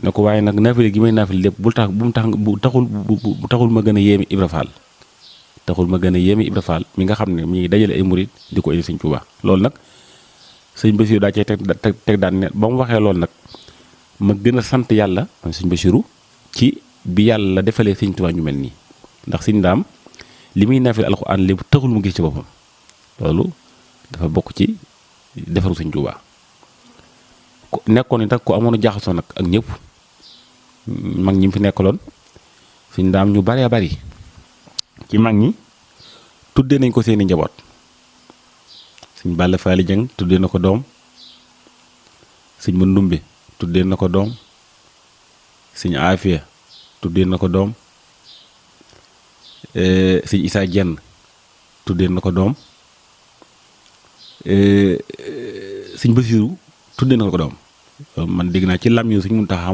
ne ko waaye nag naafile gi may naafile lépp bu taxul ma gën a yéemi Ibra Fall taxul ma gën a yéemi Ibra Fall mi nga xam ne mi ngi dajale ay murit di ko indi sëñ Tuubaa loolu nag sëñ Basiru daa cee teg daan ne ba mu waxee loolu nag ma gën a sant yàlla man sëñ Basiru ci bi yàlla defalee sëñ Tuubaa ñu mel nii ndax sëñ Daam li muy naafile alxuraan lépp taxul mu gis ci boppam loolu dafa bokk ci defaru sëñ Tuubaa nekkoon ni nag ku amoon jaxasoo nag ak ñëpp mag ñi fi nekkaloon sëñ Daam ñu baree bari ci mag ñi tuddee nañ ko seeni njaboot sëñ Balla Faali Jeng tuddee na ko doom sëñ Ma Ndumbe tuddee na ko doom sëñ Aafiya tuddee na ko doom sëñ Isaa Jenn tuddee na ko doom sëñ Basiru tuddee na ko doom man dégg naa ci lam yu sëñ Muntaxa